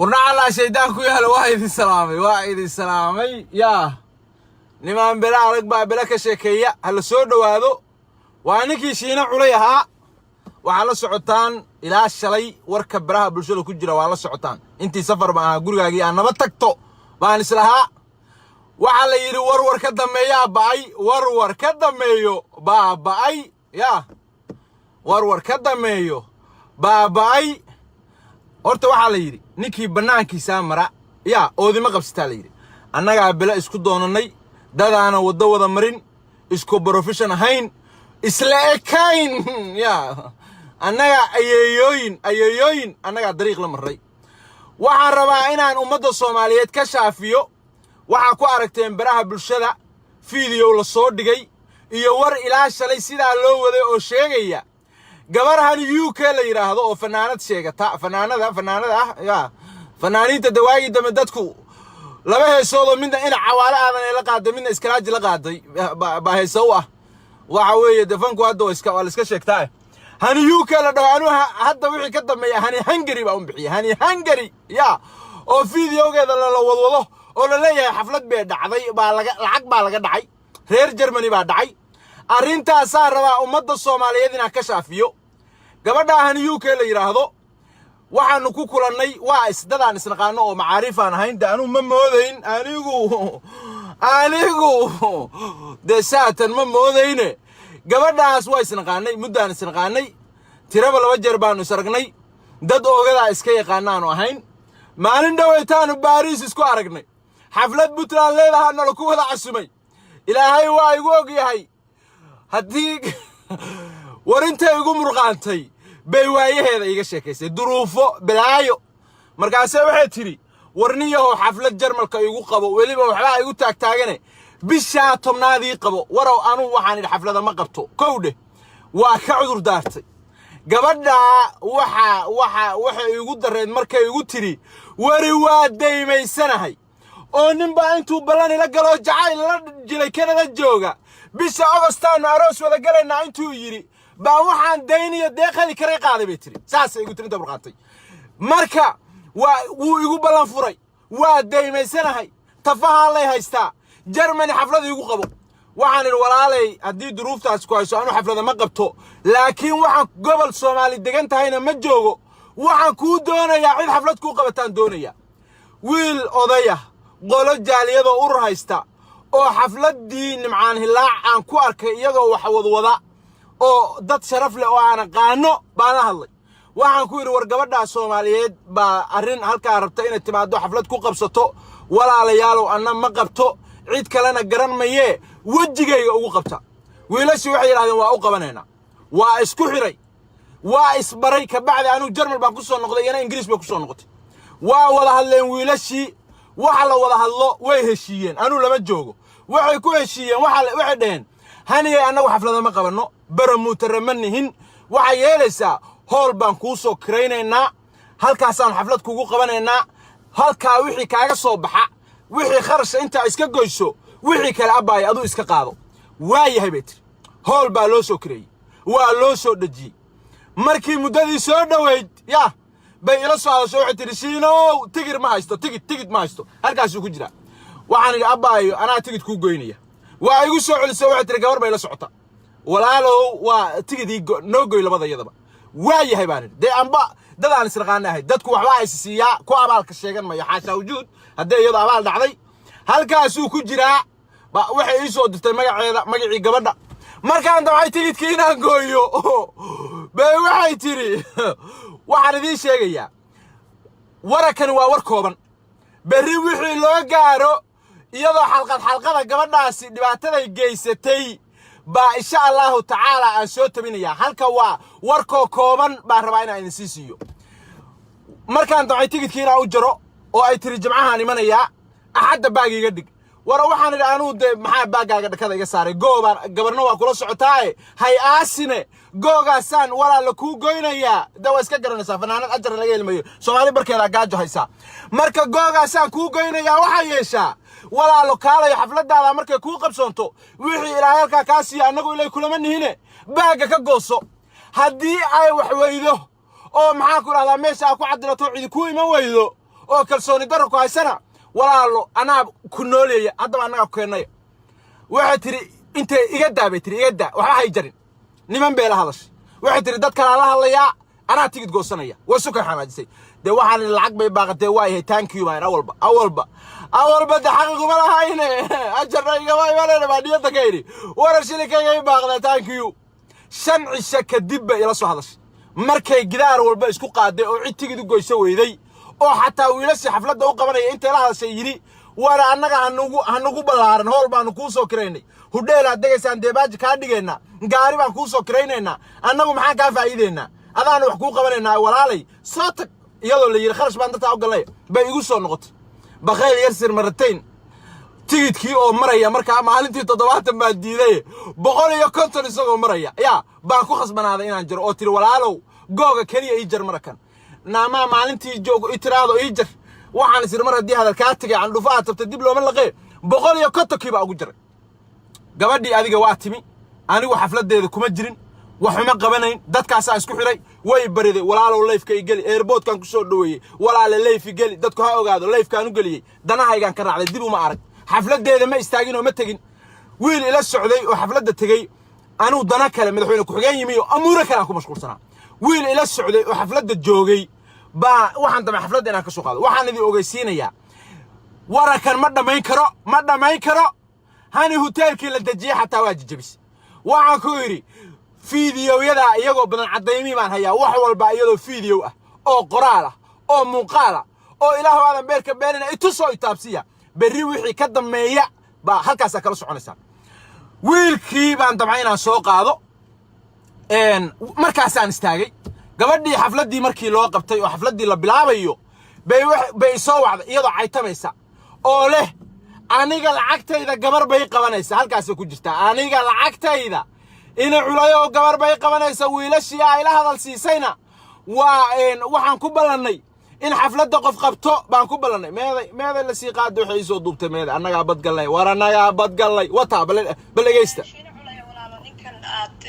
Warnacalaa shaydaan ku yaalo. Waa idin salaamay, waa idin salaamay. Yaa nimaan bele adag baa bele ka sheekeeya. Ha la soo dhowaado. Waa ninkii Shiina Culay ahaa. Waxaa la socotaan ilaa shalay warka baraha bulshada ku jira. Waa la socotaan. Intii safar baan ahaa, gurigaagii aan nabad tagto baan islahaa. Waxaa la yidhi warwar ka dambeeyaa ba'ay, warwar ka dambeeyo baa ba'ay. Yaa warwar ka dambeeyo baa ba'ay. Horta waxaa la yidhi ninkii bannaankiisaa mara yaa oodima qabsataa. La yidhi annagaa bele isku doonannay, dadaana waddo wada marin, isku profession ahayn, isla ekayn. Yaa annagaa ayeeyooyin, ayeeyooyin annagaa dariiq la marray. Waxaan rabaa inaan ummadda Soomaaliyeed ka shaafiyo. Waxaa ku aragteen baraha bulshada video la soo dhigay iyo war ilaa shalay sidaa loo waday oo sheegaya gabarhan UK la yidhaahdo oo fanaanad sheegata, fanaanada, fanaanada ah. Yaa fanaaniinta dawaagii dambe dadku laba heesoodoo midna ina Cawaale Aadan ay la qaaday, midna Iskalaaji la qaaday baa heese u ah. Waxa weeye dee fanku hadda waa la iska sheegtaa. Hani UK la dhaho, anuu hadda wixii ka dambeeya Hani Hungary baa un bixiya, Hani Hungary. Ya oo videogeeda lala wadwado oo la leeyahay xaflad bay dhacday, baa laga lacag baa laga dhacay, reer Germany baa dhacay. Arrintaasaa rabaa ummadda Soomaaliyeed inaan ka shaafiyo. Gabadha Hani UK la yidhaahdo waxaanu ku kulannay waa isdadaan isnaqaano oo macaariifaan ahayn. De anuu ma moodayn, anigu dee saatan ma moodayne. Gabadhaas waa isnaqaanay, muddaan isnaqaanay, tiraba laba jeer baanu is aragnay. Dad oogadaa iska yaqaanaanu ahayn. Maalin dhowaytaanu Baariis isku aragnay, xaflad Puntland leedahaa nala ku wada casumay. Ilaahay waa igu og yahay, haddii warintay igu murqaantay bay waayaheeda iiga sheekaysay, duruufo balaayo. Markaase waxay tidhi: "Warniyahow, xaflad Jarmalka igu qabo, weliba waxbaa igu taagtaagane, bishaa 10aadii qabo." Warow, anuu waxaan idhi xaflada ma qabto. Kow dheh, waa ka cudur daartay gabadhaa. Waxa waxay igu darreed markay igu tidhi: "Weri waa daymaysanahay oo ninbaa intuu ballan ila galoo jacayl la jilay Kanada jooga, bisha Ogostaannu aroos wada galaynaa intuu yidhi baa waxaan dayniyo deeq heli karay qaaday," bay tidhi. Saasay igu tiri inta burqaantay. Marka waa wuu igu ballan furay, waa daymaysanahay, tafahaa lay haystaa, Germany xaflad iigu qabo. Waxaan idhi: "Walaalay, haddii duruuftaas ku hayso, anu xaflada ma qabto, laakiin waxaan gobol Soomaali degan tahayna ma joogo. Waxaan kuu doonayaa cid xaflad kuu qabataan doonayaa." Wiil odaya, qolo jaaliyadoo urur haysta oo xafladdii Nimcaan Hilaac aan ku arkay iyagoo wax wadwada oo dad sharaf leh oo aan aqaano baan la hadlay. Waxaan ku yidhi: "War, gabadhaa Soomaaliyeed baa arrin halkaa rabta inay timaaddo, xaflad ku qabsato. Walaalayaalow, anna ma qabto, cid kalena garan mayee, wejigayga ugu qabta." Wiilashii waxay yidhahdeen: "Waa u qabanaynaa." Waa isku xidhay, waa isbaray. Kabacdi anuu Jarmal baan ku soo noqday, iyana Ingiriis bay ku soo noqotay. Waa wada hadleen wiilashii. Waxa la wada hadlo way heshiiyeen. Anuu lama joogo. Waxay ku heshiiyeen, waxay dhaheen: "Haniyay, annagu xaflada ma qabanno, baramuutare ma nihin. Waxay yeelaysaa hool baan kuu soo kiraynaynaa, halkaasaan xaflad kugu qabanaynaa. Halkaa wixii kaaga soo baxa, wixii kharasha intaa iska goyso, wixii kale abbaaya aduu iska qaado." "Waa yahay," bay tiri. Hool baa loo soo kireeyey, waa loo soo dhejiyey. Markii muddadii soo dhoweyd yaa bay ila soo hadasho. Waxay tidhi: "Shiinow, tigir ma haysto, tigid ma haysto, halkaasuu ku jiraa." Waxaan idhi: "Abbaayo, anaa tigid kuu goynaya." Waa igu soo celisay. Waxay tihi gabar bay la socota: "Walaalow, waa tigidii noo goy labada iyadaba." "Waa yahay," baan idhi. Dee amba dad aan isnaqaana ahay, dadku waxbaa is siiyaa, ku abaalka sheegan mayo, xaashaa wujuud. Haddii iyadu abaal dhacday, halkaasuu ku jiraa. Ba waxay ii soo dirtay magaceeda, magacii gabadha. Markaan damcay tigidkii inaan gooyo bay waxay tidhi, waxaan idiin sheegayaa, warakani waa war kooban, berri wixii loo gaaro iyadoo xalqad xalqada gabadhaasi dhibaataday geysatay baa insha Allahu tacaala aan soo tabinayaa. Halka waa warkoo kooban baan rabaa inaan idin sii siiyo. Markaan damcay tigidkii inaan u jaro oo ay tiri: "Jimcahaan imanayaa, Axadda baagiiga dhig." War, waxaan idhi: "Anuu dee maxaa baaggaaga dhakada iga saaray? Goobaan gabarna waa kula socotaaye, hay aasine, googaasaan walaala kuu goynayaa." De waa iska garanaysaa, fanaanad ajar laga helmayo, Soomaali barkeedaa gaajo haysaa. "Marka googaasaan kuu goynayaa, waxaa yeeshaa walaalo, kaalayo xafladaada markay kuu qabsoonto, wixii Ilaahay halkaa kaa siiyo, annagu ilay kulama nihine, baagga ka gooso." Haddii ay wax weydo oo maxaan ku dhahdaa meesha aa ku cadilato, cidi kuu iman weydo. Oo kalsooni darro ku haysana, walaalo, anaa ku nooleeya. Haddaba annagaa ku keennaya. Waxay tidhi, intay iga daa bay tidhi, iga daa, waxba hay jarin. Niman bay la hadashay. Waxay tidhi, dad kalaa la hadlayaa, anaa tigid goosanaya. Way sukay xanaajisay. Dee waxaan idhi, lacag bay baaqatee. Waa yahay, thank you baan. Awalba awalba awalba de xaqiguma lahayne, ajarna igama imanayna baa niyadda ka idhi. Warar shilinkayga i baaqdaa, thank you. 5 cisho kadib bay ila soo hadashay, markay gidaar walba isku qaaday oo cid tigid u goyso weyday, oo xataa wiilashii xafladda u qabanaya intay la hadashay yidhi, "Waana annaga hanugu ballaaran, hool baanu kuu soo kiraynay, hudheelaad degaysaan, deebaaji kaa dhigaynaa, gaari baan kuu soo kiraynaynaa, annagu maxaan kaa faa'iidaynaa? Adaanu wax kuu qabanaynaa, walaalay, soo tag." Iyadoo la yidhi kharash baan dartaa u galnay bay igu soo noqotay. Bakhayl yarsir maratayn. Tigidkii oo maraya markaa maalintii 70 baan diiday, 150 isagoo maraya yaa baan ku khasbanaaday inaan jaro, oo tiri, "Walaalow, googa keliya ii jar." Marakan naamaa maalintii joogo ii tiraado ii jar. Waxaan isiri, mar haddii hadal kaa tegay, candhufo aad tabta dib looma laqee. 150-kii baa ugu jaray. Gabadhii adiga waa timi. Anigu xafladdeeda kuma jirin, waxuma qabanayn, dadkaasaa isku xidhay. Way bariday, "Walaalow, live-ka i geli." Airport-kan ku soo dhoweeyey. "Walaale, live i geli, dadku ha ogaado." Live-kaan u geliyey, danahaygaan ka raacday. Dib uma arag. Xafladdeeda ma istaagin oo ma tegin. Wiil ila socday oo xafladda tegey, anuu dana kale, madaxweyne ku-xigeen yimi oo amuuro kale aan ku mashquulsanaa. Wiil ila socday oo xafladda joogay baa waxaan damay xafladda inaan ka soo qaado. Waxaan idin ogeysiinayaa, warankan ma dhammayn karo, ma dhammayn karo. Hani hoteelkii la dejiyey xataa waa jijabis. Waxaan ku idhi, fiidiyowyada iyagoo badan caddaymii baan hayaa, wax walba iyadoo fiidiyow ah oo qoraal ah oo muuqaal ah oo Ilaahu aadan beerka beenina itusoo itaabsiya. Berri wixii ka dambeeya baa halkaasaa kala soconaysaa. Wiilkii baan damcay inaan soo qaado. Markaasaan istaagay. Gabadhii xafladdii markii loo qabtay oo xafladdii la bilaabayo bay soo wacday, iyadoo caytamaysa oo leh, "Aniga lacagtayda gabar bay qabanaysa." Halkaasay ku jirtaa. "Aniga lacagtayda ina culayoo gabar bay qabanaysa. Wiilashii ay la hadal siisayna waa waxaan ku ballannay in xafladda qof qabto baan ku ballannay." Meeday, meeday lasii qaada? Waxay ii soo duubtay, meeday? Annagaa badgallay, war annagaa badgallay. Wataa, bal dhegeysta. Shiina Culaya, walaalo, ninkan aad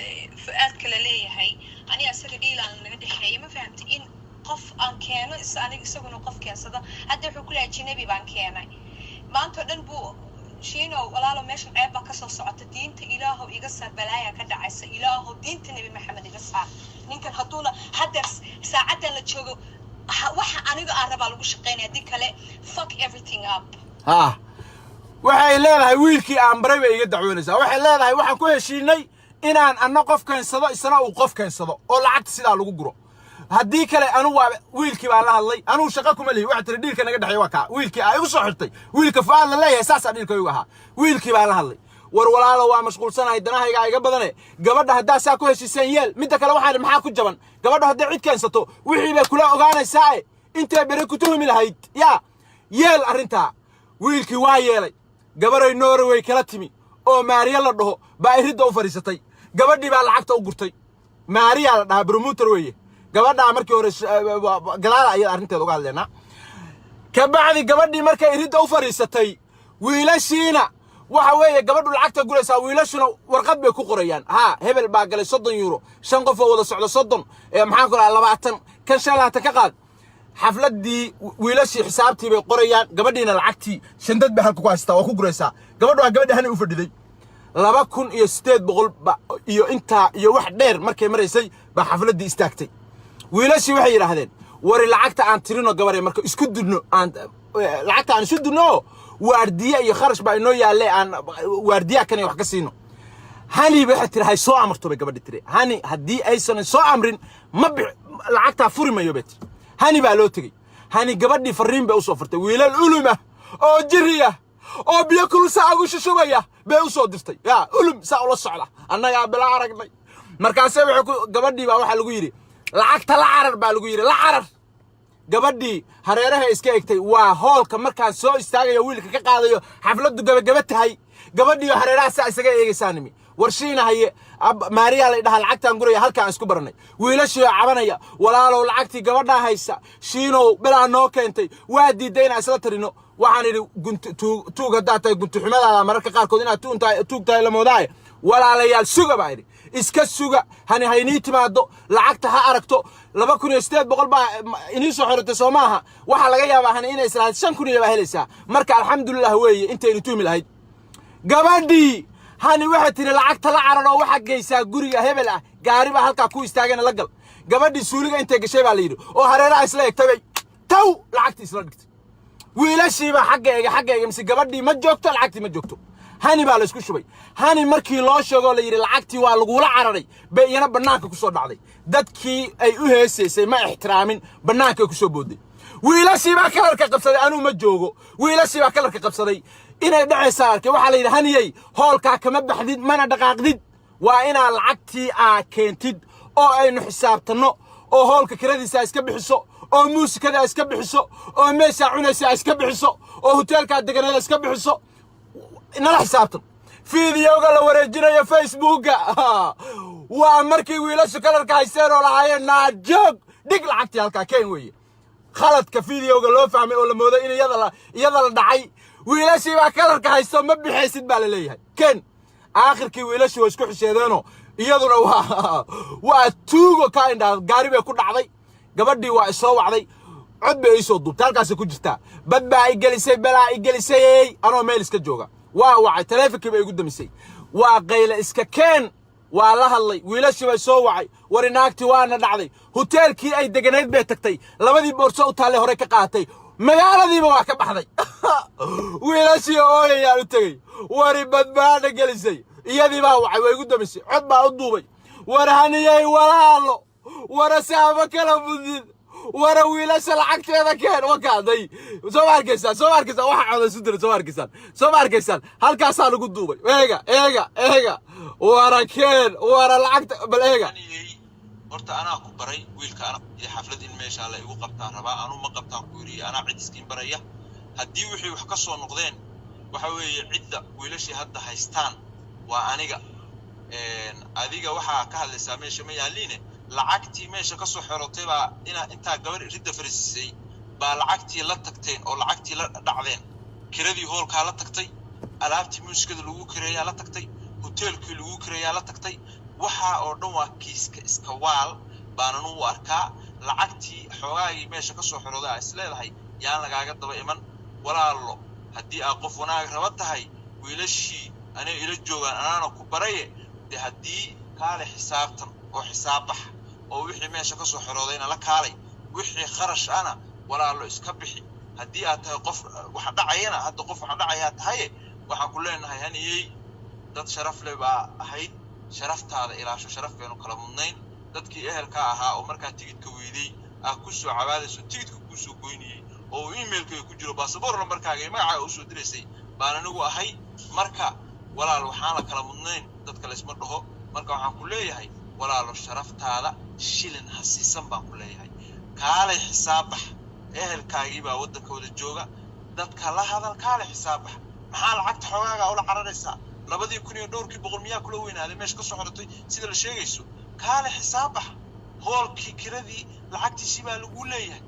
Fu'aadka la leeyahay, aniga isaga dhiilaan naga dhexeeya, ma fahamti? In qof aan keeno is aniga, isaguna qof keensada. Hadda wuxuu ku leeyahay, "Jinabi baan keenay." Maanta oo dhan buu. Shiino, walaalo, meeshan ceeb baa kasoo socota. Diinta Ilaahow iga saar, balaaya ka dhacaysa. Ilaahow, diinta Nebi Maxamed iga saar. Ninkan hadduuna haddeer saacaddan la joogo waxa aniga aan rabaa lagu shaqeynaya, haddii kale fuck everything up. Ha, waxay leedahay, wiilkii aan baray bay iga dacwoonaysaa. Waxay leedahay, waxaan ku heshiinay inaan anna qof keensado, isna uu qof keensado, oo lacagta sidaa lagu guro. Haddii kale anu waa wiilkii baan la hadlay, anuu shaqo kuma lihi. Waxay tiri, deal-ka naga dhexeeya waa kaa wiilkii aa igu soo xirtay, wiilka Fu'aad la leeyahay, saasaa deal-ka igu ahaa. Wiilkii baan la hadlay. "War walaalo, waa mashquulsanahay, danahaygaa iga badane. Gabadha haddaa saa ku heshiiseen, yeel." Midda kale waxaan, maxaa ku jaban? Gabadha hadday cid keensato, wixii bay kula ogaanaysaa e intay bere ku tuhmi lahayd, yaa yeel arrintaa. Wiilkii waa yeelay. Gabaray Norway kala timi oo Maariya la dhaho baa iridda u fadhiisatay. Gabadhii baa lacagta u gurtay. Maariya la dhahaa, promoter weeye gabadhaa. Markii hore gadaala ayada arrinteeda uga hadlaynaa. Kabacdi gabadhii markay iridda u fadhiisatay, wiilashiina waxa weeye gabadhu lacagta guraysaa, wiilashuna warqad bay ku qorayaan. Ha, hebel baa galay €30, shan qof oo wada socda 30, maxaan ku dhahaa, 20, kan 25 ka qaad. Xafladdii wiilashii xisaabtii bay qorayaan, gabadhiina lacagtii shandad bay halka ku haysataa, waa ku guraysaa. Gabadhu waa gabadhi Hani u fadhiday. 2800 ba iyo intaa iyo wax dheer markay maraysay baa xafladdii istaagtay. Wiilashii waxay yidhaahdeen, "Wari, lacagta aan tirino gabaree, marka isku dudno, aan lacagta aan isu dudno, waardiye iyo kharash baa inoo yaalle, aan waardiyaha kan wax ka siino." Hani waxay tiri, "Hay soo amarto," bay gabadhi tiri. "Hani haddii aysan soo amrin, ma bix, lacagtaa furi mayo," bay tiri. Hani baa loo tegey. Hani gabadhii farriin bay usoo furtay. Wiilal ulum ah oo jiri ah oo biyo kulul saa ugu shushubaya bay usoo dirtay. Yaa ulum saa ula socda, annagaa bila aragnay. Markaase waxay ku gabadhii baa waxaa lagu yidhi, "Lacagta la carar," baa lagu yidhi, "la carar." Gabadhii hareeraha iska egtay. Waa hoolka markaan soo istaagayo, wiilka ka qaadayo, xafladdu gabagaba tahay. Gabadhii hareeraha saa isaga eegaysaa nimi. Warshiina haye, Maariyaa la dhahaa, lacagtaan guraya, halkaan isku barannay. Wiilashii oo cabanaya, "Walaalow, lacagtii gabadhaa haysa, Shiinow, bilaa noo keentay, waa diidday inaan isla tarino." Waxaan idhi, tuug haddaad tahay, gunti xumadaada mararka qaarkood inaad tuug tahay la moodaaye. Walaalayaal, suga, baa idhi. Iska suga, Hani haynii timaado, lacagta ha aragto. 2800 baa inii soo xiratay, soo maaha? Waxaa laga yaabaa Hani inay islahayd 5000 iyo baa helaysaa. Marka alxamdulilah weeye, intaynu tuhmi lahayd. Gabadhii Hani waxay tidhi, lacagta la carar oo waxaad geysaa guriga hebel ah, gaari baa halkaa ku istaagana la gal. Gabadhii suuliga intay gashay baa la yidhi oo hareeraha isla egtabay, taw lacagtii isla dhigtay. Wiilashiibaa xagga eega, xagga eega, mise gabadhii ma joogto, lacagtii ma joogto. Hani baa la isku shubay. Hani markii loo sheegoo la yidhi lacagtii waa lagula cararay, bay iyana bannaanka ku soo dhacday. Dadkii ay u heesaysay ma ixtiraamin, bannaankay ku soo booday. Wiilashii baa kalarka qabsaday. Anuu ma joogo, wiilashii baa kalarka qabsaday. Inay dhacaysaa arkay. Waxaa la yidhi, Haniyey, hoolkaa kama baxdid mana dhaqaaqdid, waa inaa lacagtii aa keentid oo aynu xisaabtanno, oo hoolka kiradiisa iska bixiso, oo muusikada iska bixiso, oo meeshaa cunaysa iska bixiso, oo hoteelkaa deganeeda iska bixiso, nala xisaabtan. Fiidiyowga la wareejinayo Facebooka waa markii wiilashu kalarka haysteen oo lahaayeen, "Naajoog, dhig lacagtii halkaa keen" weeye. Khaladka fiidiyowga loo fahmay oo la mooday in iyada la dhacay. Wiilashii baa kalarka haysto, ma bixaysid baa la leeyahay, ken. Aakhirkii wiilashii waa isku xisheedeenoo iyaduna waa tuugo ka indhaa. Gaari bay ku dhacday. Gabadhii waa isoo wacday, cod bay iisoo duubtay, halkaasay ku jirtaa. Bad baa i gelisay, balaa i gelisay, anoo meel iska jooga waa wacay, taleefonkii bay igu damisay. Waa qayle iska keen. Waa la hadlay, wiilashii bay soo wacay, wari naagtii waana dhacday, hoteelkii ay deganayd bay tagtay, labadii boorso u taallay horey ka qaadatay, magaaladiiba waa ka baxday. Wiilashii ooyayaan u tegey, wari badbaadha gelisay. Iyadii baa wacay, waa igu damisay, cod baa u duubay. War Haniyey walaalo, wara saama kala mudid, wara wiilasha lacagteeda keen. Wakaaday, soo ma arkaysaan? Soo ma arkaysaan? Waxa coda isu diray, soo ma arkaysaan? Soo ma arkaysaan? Halkaasaa lagu duubay. Eega, eega, eega. Wara keen, wara lacagta, bal eega. Haniyey, horta anaa ku baray wiilka, ana iyo xaflad in meeshaa la igu qabtaan rabaa. Anuu ma qabtaan ku yidhi, anaa cid iskiin baraya. Haddii wixii wax ka soo noqdeen, waxa weeye cidda wiilashii hadda haystaan waa aniga. Adiga waxaa ka hadlaysaa meesha ma yaalliine. Lacagtii meesha ka soo xerotay baa inaa intaa gabar ridda fariisisay baa lacagtii la tagteen oo lacagtii la dhacdeen. Kiradii hoolkaa la tagtay, alaabtii muusikada lagu kireeyaa la tagtay, hoteelkii lagu kireeyaa la tagtay. Waxaa oo dhan waa kiiska iska waal baanan u arkaa. Lacagtii xoogaagii meesha ka soo xerooday aa is leedahay yaan lagaaga daba iman. Walaalo, haddii aa qof wanaag raba tahay, wiilashii anay ila joogaan, anaana ku baraye de, haddii kaale xisaabtan oo xisaab bax, oo wixii meesha ka soo xeroodayna la kaalay, wixii kharash ana walaalo iska bixi. Haddii aad tahay qof waxa dhacayana, hadda qof waxa dhacayaa tahaye, waxaan ku leenahay, Haniyey, dad sharaf leh baa ahayd, sharaftaada ilaasho. Sharaf baynu kala mudnayn. Dadkii ehelka ahaa oo markaa tigidka weyday aa ku soo cabaadayso, tigidka kuu soo goynayey oo uu emailkaaga ku jiro, baasaboor lambarkaaga iyo magacaaga usoo diraysay baan anigu ahay. Marka walaal, waxaan la kala mudnayn dadka laysma dhaho. Marka waxaan ku leeyahay, walaalo, sharaftaada shilin ha siisan baan ku leeyahay. Kaalay xisaab bax. Ehelkaagii baa waddanka wada jooga, dadka la hadal, kaalay xisaab bax. Maxaa lacagta xoogaagaa ula cararaysaa? 2000 iyo dhowrkii boqol miyaa kula weynaaday meesha ka soo xorotay sida la sheegayso? Kaale xisaab bax. Hoolkii kiradii lacagtiisii baa laguu leeyahay,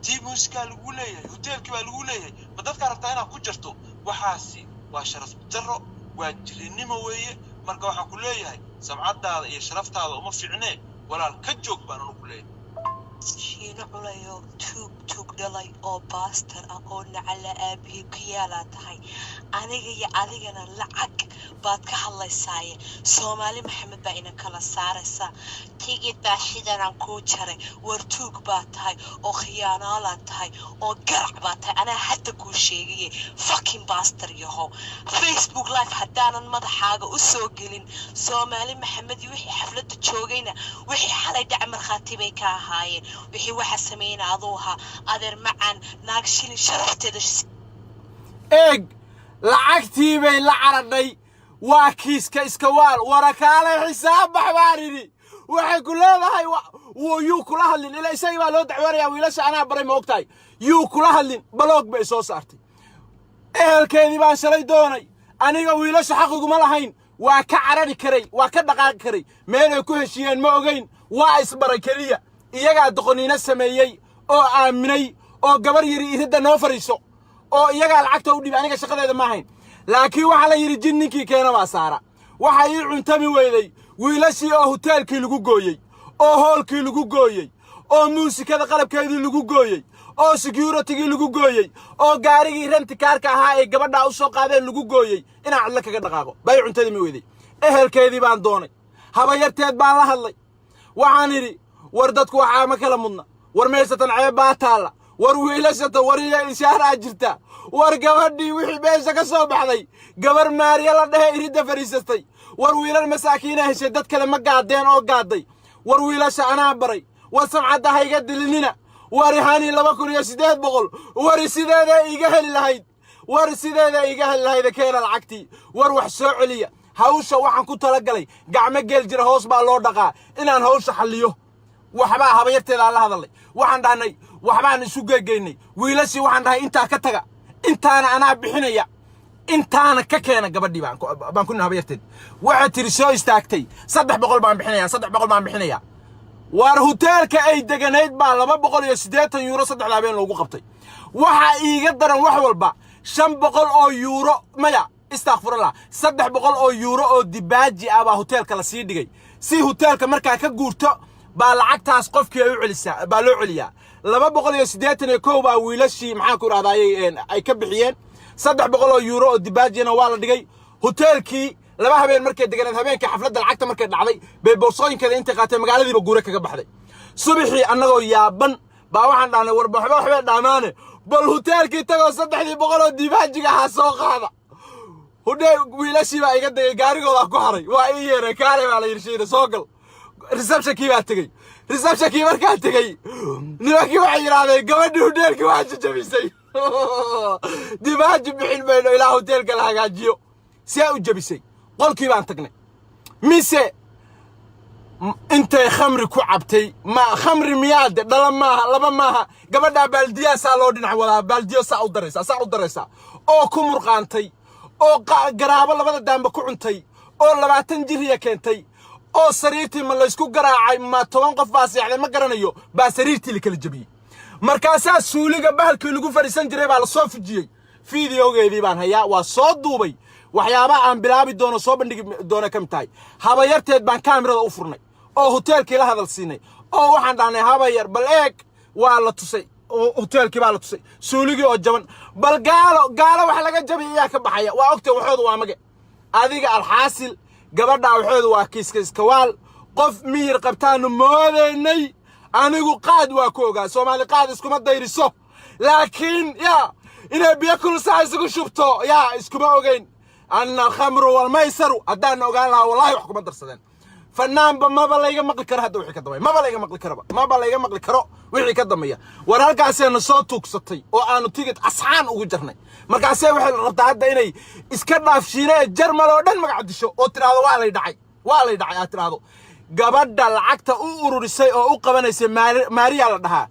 tii muusikaa laguu leeyahay, hoteelkii baa laguu leeyahay. Ma dadkaa rabtaa inaad ku jarto? Waxaasi waa sharaf darro, waa jirinimo weeye. Marka waxaan ku leeyahay, samcaddaada iyo sharaftaada uma fiicnee, walaal, ka joog baan anu ku leeyahay. Shiino culayo, tuug tuug dhalay oo bastard ah oo nacala aabihii ku yaalaa tahay. Aniga iyo adigana lacag baad ka hadlaysaaye. Soomaali Maxamed baa ina kala saaraysaa. Tigid baa xidanaan kuu jaray. War tuug baa tahay oo khiyaanaalaad tahay oo garac baa tahay. Anaa hadda kuu sheegaye, fucking bastard yahow. Facebook Live haddaanan madaxaaga u soo gelin, Soomaali Maxamed iyo wixii xafladda joogayna wixii xalay dhaca markhaati bay ka ahaayeen. Wixii waxa sameeyna aduu ahaa, adeer macaan. Naag shilin sharafteeda. Eeg, lacagtii bay la caradhay. Waa kiiska iska waal. Warakaale xisaab bax baan idhi. Waxay ku leedahay yuu kula hadlin, ilaa isagii baa loo dacwoonayaa. Wiilasha anaa baray, ma ogtahay? Yuu kula hadlin. Block bay soo saartay. Ehelkeedii baan shalay doonay. Aniga wiilasha xaqiguma lahayn, waa ka carari karay, waa ka dhaqaaqi karay. Meelay ku heshiiyeen ma ogayn, waa isbaray keliya. Iyagaa doqoniino sameeyey oo aaminay oo gabar yidhi iridda noo fadhiiso, oo iyagaa lacagta u dhibay. Aniga shaqadeeda ma ahayn, laakiin waxaa la yidhi jin ninkii keena baa saara. Waxa ii cuntami weyday. Wiilashii oo hoteelkii lagu gooyey, oo hoolkii lagu gooyey, oo muusikada qalabkeedii lagu gooyey, oo securitygii lagu gooyey, oo gaarigii rent carka ahaa ay gabadhaa u soo qaadeen lagu gooyey, inaan cidlo kaga dhaqaaqo bay cuntadii ma weyday. Ehelkeedii baan doonay, habayarteed baan la hadlay. Waxaan idhi, "War dadku waxaa ma kala mudna. War meeshatan ceeb baa taalla. War wiilashatan, war iyo ishaaraa jirta. War gabadhii wixii meesha ka soo baxday, gabar Maariya la dhehe iridda fadhiisatay. War wiilal masaakiina heshay, dad kale ma gaadeen oo gaadday. War wiilasha anaa baray. War samcadda hayga dilinina. War Hani 2800, war sideeda iiga heli lahayd? War sideeda iiga heli lahayd? Keena lacagtii. War wax soo celiya." Hawsha waxaan ku talagalay, gacmo geel jira hoos baa loo dhaqaa, inaan hawsha xalliyo. Waxbaa habayarteedaan la hadalnay. Waxaan dhahnay, waxbaan isu geegeynay. Wiilashii waxaan dhahay, "Intaa ka taga, intaana anaa bixinaya, intaana ka keena gabadhii." Baan ku habayarteed waxay tiri, soo istaagtay, "300 baan bixinaya, 300 baan bixinaya." Waar huteelka ay deganayd baa €280 saddexda habeen loogu qabtay. Waxaa iiga daran wax walba, 500 oo yuuro, maya, istakfurallah, 300 oo yuuro oo dibaaji ah baa hoteelka la sii dhigay, si hoteelka markaa ka guurto baa lacagtaas qofkii ay u celisaa baa loo celiyaa. 281 baa wiilashii, maxaan ku idhahdaayey, ay ka bixiyeen. 300 oo yuuro oo dibaajina waa la dhigay hoteelkii. 2 habeen markay deganeed, habeenkii xafladda lacagta markay dhacday bay boorsooyinkeeda intay qaateen magaaladiiba guure kaga baxday. Subaxii annagoo yaaban baa waxaan dhahnay, "Warba waxba waxbay dhaamaane, bal hoteelkii tagoo 3dii boqol oo dibaajiga ahaa soo qaada." Hudhee wiilashii baa iga degay, gaarigoodaa ku haray. Waa ii yeereen, "Kaale," baa la yidhi, "Shiina soo gal." Receptionkii baa tegey. Receptionkii markaa tegey, nimankii waxay yidhaahdeen, "Gabadhii hudheelkii waa jajabisay. Dibaaji bixin mayno ilaa hoteelka la hagaajiyo. See u jabisay?" Qolkii baan tagnay, mise intay khamri ku cabtay. Ma khamri miyaade? Dhala maaha, laba maaha. Gabadhaa baaldiyaasaa loo dhinac wadaa, baaldiyo saa u daraysaa, saa u daraysaa, oo ku murqaantay, oo garaabo labada daamba ku cuntay, oo 20 jiriya keentay, oo sariirtii ma laysku garaacay, ma 10 qof baa seexday, ma garanayo, baa sariirtii la kala jebiyey. Markaasaa suuliga bahalkii lagu fadhiisan jiray baa la soo fujiyey. Fideogeedii baan hayaa, waa soo duubay. Waxyaabaha aan bilaabi doono, soo bandhigi doono ka mid tahay. Habayarteed baan kaamirada u furnay oo hoteelkii la hadal siinay, oo waxaan dhahnay, "Habayar, bal eeg." Waa la tusay oo hoteelkii baa la tusay suuligii oo jaban. Bal gaalo, gaalo wax laga jabay ayaa ka baxaya. Waa ogtay, waxoodu waa mage adiga. Alxaasil, gabadhaa waxoodu waa kiiska iskawaal. Qof miyir qabtaanu moodaynay. Anigu qaad waa ku ogaa, Soomaali qaad iskuma dayriso, laakiin yaa inay biyo kulsaa isugu shubto yaa iskuma ogeyn. Anna alkhamru walmaysaru haddaan ogaan lahaa, wallahi wax kuma darsadeen. Fanaanba maba layga maqli karo hadda wixii ka dambeeya, maba layga maqli karoba, maba layga maqli karo wixii ka dambeeya. War halkaasayna soo tuugsatay oo aanu tigid asxaan ugu jarnay. Markaasee waxay rabtaa hadda inay iska dhaafshiine ee Jarmal oo dhan magac disho oo tidhaahdo, "Waa lay dhacay, waa lay dhacay," aad tidhaahdo. Gabadha lacagta u ururisay oo u qabanaysay Maariya la dhahaa.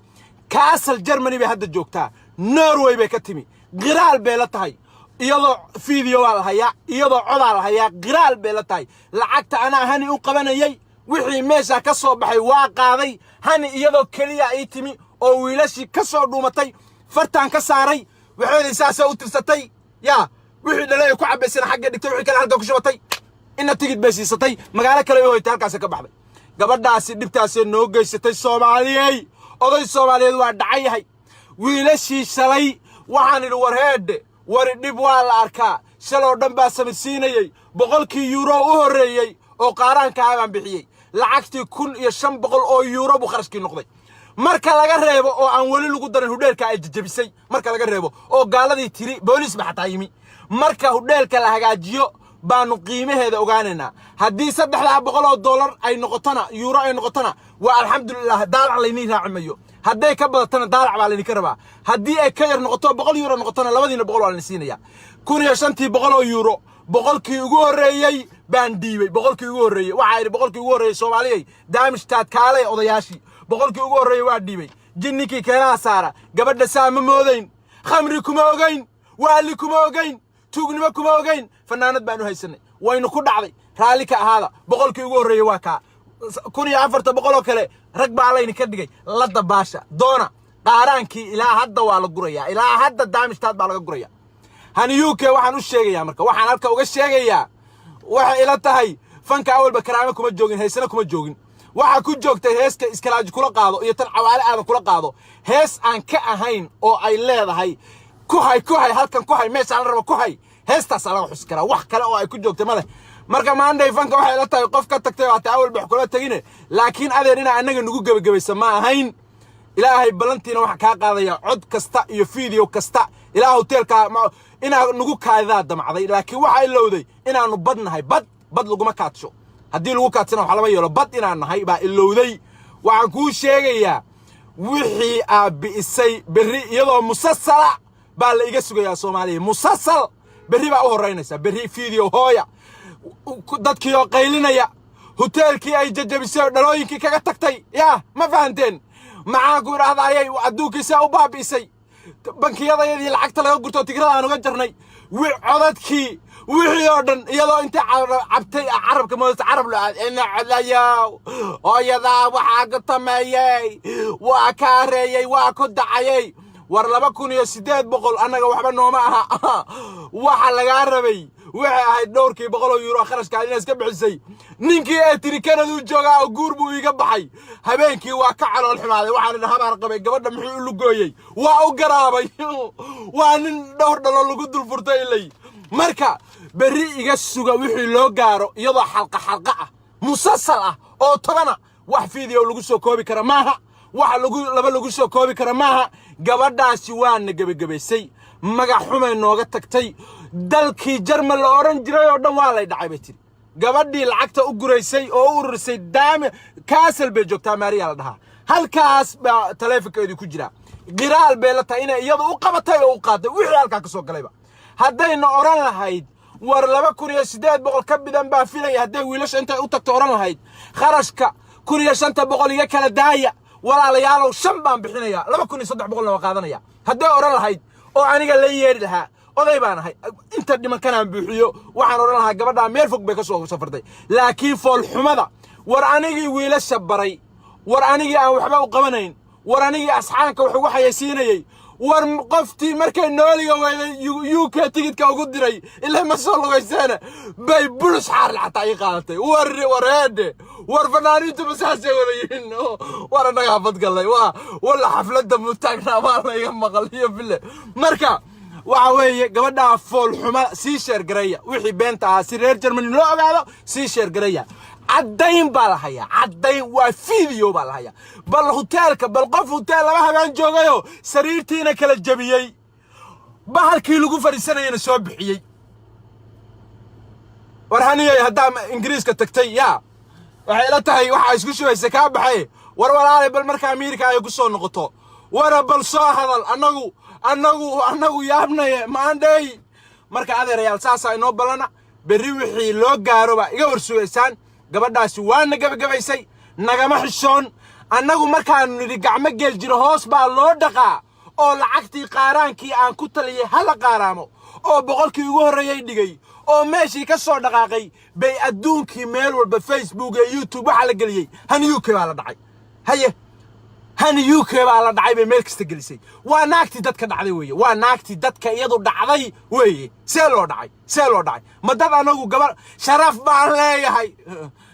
Kassel, Germany bay hadda joogtaa. Norway bay ka timi. Qiraal bay la tahay, iyadoo video waa la hayaa, iyadoo codaa la hayaa. Qiraal bay la tahay, "Lacagta anaa Hani u qabanayay. Wixii meesha ka soo baxay waa qaaday Hani." Iyadoo keliya ii timi oo wiilashii ka soo dhuumatay, fartaan ka saaray. Waxeedii saasoo u tirsatay, yaa wixii dhalay ay ku cabaysana xagga dhigtay, wixii kale halka ku shubatay. Ina tigid bay siisatay, magaalo kale u hoytay, halkaasi ka baxday. Gabadhaasi dhibtaasay noo geysatay. Soomaaliyey, oday Soomaaliyeed waa dhacan yahay. Wiilashii shalay waxaan idhi, "War heedhe, wari dhib waa la arkaa." Shaloo dhan baa samirsiinayey. 100kii yuuro u horreeyey oo qaaraanka ah baan bixiyey. Lacagtii 1500 oo yuuro buu kharashkii noqday, marka laga reebo oo aan weli lagu darin hudheelka ay jajabisay, marka laga reebo oo gaaladii tiri booliis ba xataa yimi. Marka hudheelka la hagaajiyo baanu qiimaheeda ogaanaynaa. Haddii 300 oo dollar ay noqotona, yuuro ay noqotona, waa alxamdulilah, daalac laynii raaci mayo. Hadday ka badatana, daalac baa laydinka rabaa. Haddii ay ka yar noqoto, €100 noqotona, labadiina boqol waa laydin siinaya. 1500 oo yuuro, 100kii ugu horreeyey baan dhiibay. 100kii ugu horreeyey waxaa idhi, 100kii ugu horreeyey, "Soomaaliyay, daamishtaad kaalay." Odayaashii 100kii ugu horreeyey waa dhiibay. Jinninkii keenaha saara. Gabadha saa ma moodayn. Khamri kuma ogayn, waali kuma ogayn, tuugnimo kuma ogayn. Fanaanad baan u haysanay, waynu ku dhacday. Raalli ka ahaada. 100kii ugu horreeyey waa kaa. 1400 oo kale rag baa layni ka dhigay la dabaasha doona. Qaaraankii ilaa hadda waa la gurayaa, ilaa hadda daamishtaad baa laga guraya. Hani UK waxaan u sheegayaa, marka waxaan halka uga sheegayaa, waxay ila tahay Fanka awalba karaamo kuma joogin, heesana kuma joogin. Waxaa ku joogtay heeska Iskalaaji kula qaado iyo tan Cawaale Aadan kula qaado. Hees aan ka ahayn oo ay leedahay ku hay, ku hay, halkan ku hay, meeshaan la rabo ku hay, heestaasaa laga xusi karaa. Wax kale oo ay ku joogtay ma leh. Marka maandhay fanka waxay la tahay qof ka tagtay waa taa, awalba wax kula tegine. Laakiin adeer, inaa annaga nagu gebagabaysa ma ahayn. Ilaahay ballantiina waxaa kaa qaadaya cod kasta iyo video kasta ilaa hoteelka inaa nagu kaadidaa damacday. Laakiin waxaa ilowday inaannu bad nahay. Bad bad laguma kaadsho. Haddii lagu kaadsana wax lama yeelo. Bad inaan nahay baa ilowday. Waxaan kuu sheegayaa, wixii aad bi'isay berri iyadoo musasala baa la iga sugayaa. Soomaaliya, musasal berri baa u horraynaysa. Berri video hooya, dadkii oo qaylinaya, hoteelkii ay jajabisay oo dhalooyinkii kaga tagtay. Yaa ma fahanteen? Maxaan ku idhaahda ayay adduunkii saa u baabi'isay, bankiyadayadii lacagta laga gurto, tigrada aan uga jarnay, codadkii, wixii oo dhan, iyadoo intay cabtay carabka moodata carab lo ina codlayow, hooyadaa waxaa ku tameeyey, waa kaa reeyey, waa ku dacayey. War 2800 annaga waxba nooma aha. Waxa lagaa rabay waxay ahayd dhowrkii boqol oo yuuro kharashka inaad iska bixisay. Ninkii ee tiri Kanaduu joogaa oo guur buu iiga baxay, habeenkii waa ka calool xumaaday. Waxaan idhi habaar qabay, gabadha muxuu u lugooyey? Waa u garaabay, waa nin dhowr dhalo lagu dul furtay ilay. Marka berri iga suga wixii loo gaaro iyadoo xalqa xalqa ah, musasal ah oo 10-a. Wax video lagu soo koobi kara maaha, wax lagu laba lagu soo koobi kara maaha. Gabadhaasi waana gebagabaysay, magac xumay nooga tagtay. Dalkii Jarmal la odhan jiray oo dhan waa lay dhacay bay tiri. Gabadhii lacagta u guraysay oo u ururisay daami Kassel bay joogtaa, Maariya la dhahaa. Halkaas baa taleefonkeedii ku jira. Qiraal bay la tahay inay iyadu u qabatay oo u qaaday wixii halkaa ka soo galayba. Haddayna odhan lahayd war 2800 ka bidan baa filaya, hadday wiilasha intay u tagto odhan lahayd kharashka 1500 iga kala daaya walaalayaalow, shan baan bixinayaa, 2300-na waa qaadanaya, hadday odhan lahayd oo aniga la yeeri lahaa, oday baan ahay, inta dhimankanaan buuxiyo, waxaan odhan lahaa gabadhaa meel fog bay ka soo safartay. Laakiin foolxumada, war anigii wiilasha baray, war anigii aan waxba u qabanayn, war anigii asxaanka wax ugu xayaysiinayey, war qoftii markay nooliga weyday UK tigidka ugu diray, ilaa ma soo lugayseene, bay bulus xaarle xataa ii qaadatay. War wareedhe, war fanaaniintu masaasay wada yihiin? War annaga xafad gallay, waa walla xafladda mutaagnaa, waa layga maqal iyo bile. Marka waxa weeye gabadhaa foolxuma sii share gareeya wixii beenta ahaa si reer Germany loo ogaado. Sii share gareeya. Caddayn baa la hayaa, caddayn waa video baa la hayaa. Bal hoteelka, bal qof hoteel 2 habeen joogayo, sariirtiina kala jabiyey, bahalkii lagu fadhiisanayana soo bixiyey. War haniyey, haddaa Ingiriiska tagtay, yaa waxay ila tahay waxaa isku shubaysa kaa baxay. War walaalay, bal marka Amiirka ay ku soo noqoto, wara bal soo hadal. Annagu yaabnaye maandhay. Marka adeerayaal, saasaa inoo ballana. Berri wixii loo gaaro baa iga war sugaysaan. Gabadhaasi waana gebagabaysay, nagama xishoon. Annagu markaanu nidhi gacmo geel jiro hoos baa loo dhaqaa, oo lacagtii qaaraankii aan ku taliyey hala qaaraamo, oo 100-kii ugu horreeyey dhigay oo meeshii ka soo dhaqaaqay, bay adduunkii meel walba Facebook iyo YouTube waxaa la geliyey Hani UK baa la dhacay. Haye, Hani UK baa la dhacay bay meel kasta gelisay. Waa naagtii dadka dhacday weeye, waa naagtii dadka iyadu dhacday weeye. See loo dhacay? See loo dhacay? Ma dad anagu gabar sharaf baan leeyahay.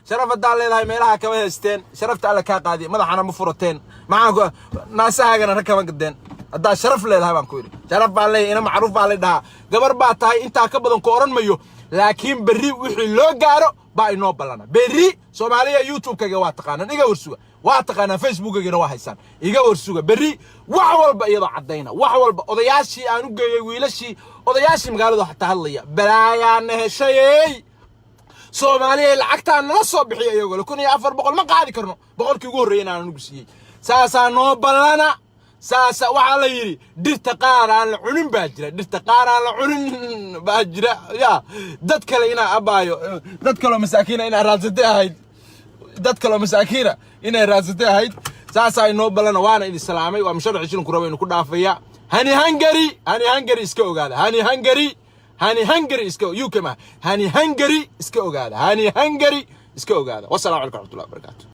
Sharaf haddaan leedahay meelaha kama haysteen. Sharafta Alla kaa qaadiya, madaxana ma furateen, maxaan naasahaagana rag kama gadeen haddaa sharaf leedahay baan ku idhi. Sharaf baan leeyahay, ina macruuf baa la dhahaa, gabar baa tahay, intaa ka badan ku odhan mayo. Laakiin berri wixii loo gaaro baa inoo ballana. Berri Soomaaliya, YouTube-kayga waa taqaanaan, iga warsuga. Waa taqaanaan, Facebookaygana waa haysaan, iga warsuga. Berri wax walba iyadoo caddayna, wax walba odayaashii aan u geeyey, wiilashii, odayaashii magaaladu xataa hadlaya, balaayaana heshayey. Soomaaliya lacagtaa nala soo bixiya iyagoo le 1400 ma qaadi karno. 100-kii ugu horreeyay inaan anugu siiyey. Saasaa noo ballana. Saasa waxaa la yidhi dhirta qaar aan la cunin baa jira, dhirta qaar aan la cunin baa jira. Ya dad kale inaa abaayo, dad kaloo masaakiina inaa raadsatay ahayd, dad kaloo masaakiina inay raadsatay ahayd. Saasaa inoo ballana. Waana idin salaamay. Waa musharax shilinku raba inu ku dhaafaya. Hani Hungary, Hani Hungary iska ogaada. Hani Hungary, Hani Hungary iska UK ma Hani Hungary iska ogaada, Hani Hungary iska ogaada. Wasalaamu calaykum waraxmatullahi wabarakaatu.